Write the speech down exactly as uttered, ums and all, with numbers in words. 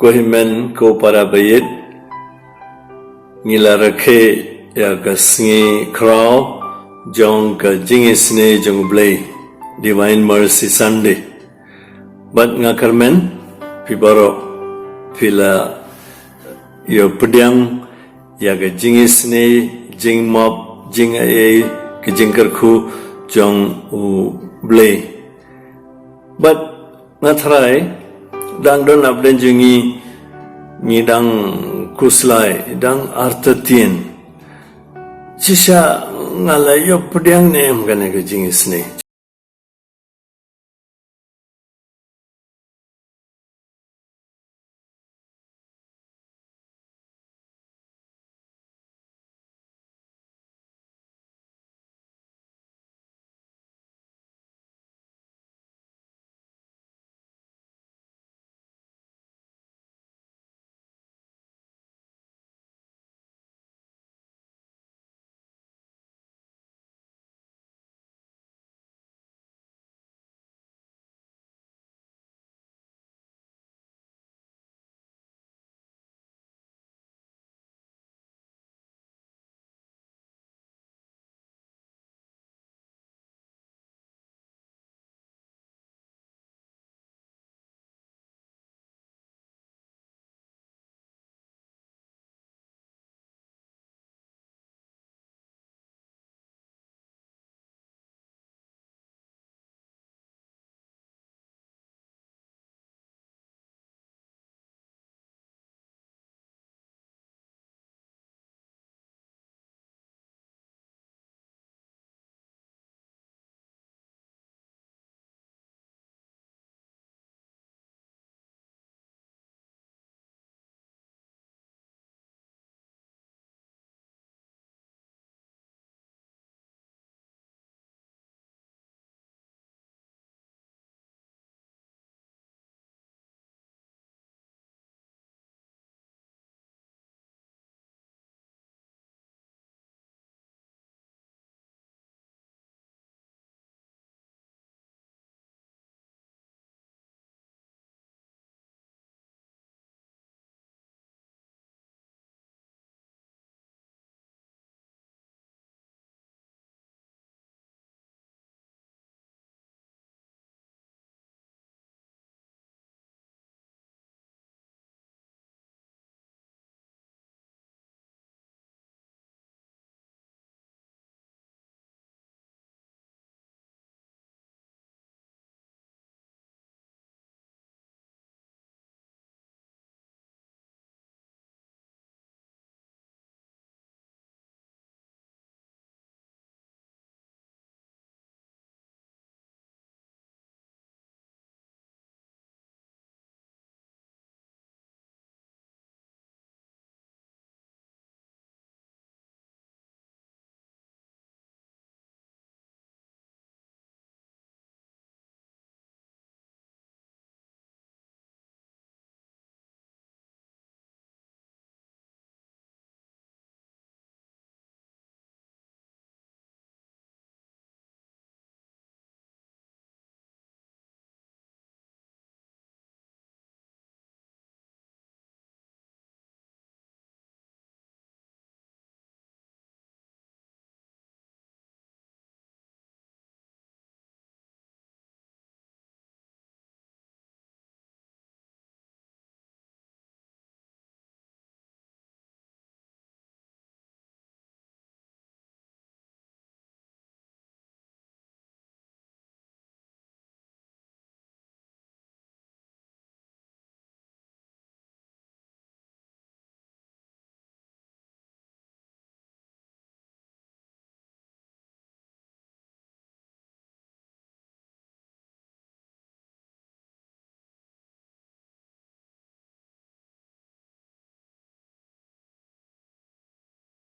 Ko hynmen ko para baieit, ngi la rakhe ïa ka sngi khraw jong ka jingisynei jong U Blei, Divine Mercy Sunday. Bad nga kyrmen phi baroh phi la ïoh pdiang ïa ka jingisynei, jingmap, jingaiei, ka jingkyrkhu jong U Blei. Bad nga tharai dang don hapdeng jong ngi, ngi dang khuslai, dang artatien. Shisha nga la ïoh pdiang ne em kane ka jingisynei?